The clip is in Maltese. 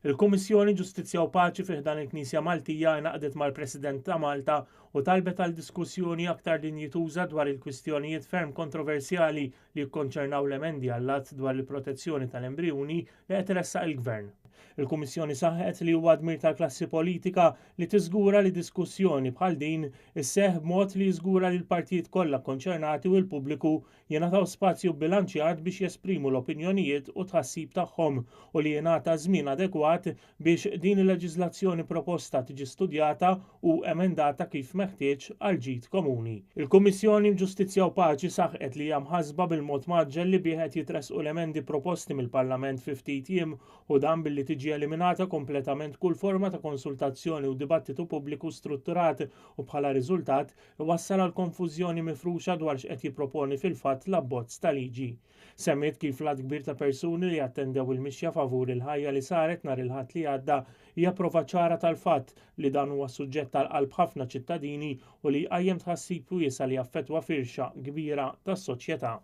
Il-Kummissjoni Ġustizzja u Paċi fi ħdan il-Knisja Maltija ingħaqdet mal-President ta' Malta u talbet għal diskussjoni aktar dinjituża dwar il-kwistjonijiet ferm kontroversjali li jikkonċernaw l-emendi għall-Att dwar il-Protezzjoni tal-Embrijuni li qed iressaq il-Gvern. Il-Kummissjoni saħqet li huwa dmir tal-klassi politika li tiżgura li diskussjoni bħal din isseħħ b'mod li jiżgura li l-partijiet kollha kkonċernati u l-pubbliku jingħataw spazju bbilanċjat biex jesprimu l-opinjonijiet u t-tħassib tagħhom u li jingħata żmien adekwat biex din il-leġiżlazzjoni proposta tiġi studjata u emendata kif meħtieġ għall-ġid komuni. Il-Kummissjoni Ġustizzja u Paċi saħqet li hija mħassba bil-mod mgħaġġel li bih qed jitressqu l-emendi proposti mill-Parlament fi ftit jiem u dan billi tiġi eliminata kompletament kull forma ta' konsultazzjoni u dibattitu pubbliku strutturat u bħala riżultat iwassal għal konfużjoni mifruxa dwar x'qed jipproponi fil-fatt l-abbozz ta' liġi. Semmiet kif l-għadd kbir ta' persuni li attendew il-mixja favur il-ħajja li saret nhar il-Ħadd li għadda hija prova ċara tal-fatt li dan huwa suġġett għal qalb ħafna ċittadini u li jqajjem tħassib wiesa' li jaffettwa firxa kbira tas-soċjetà.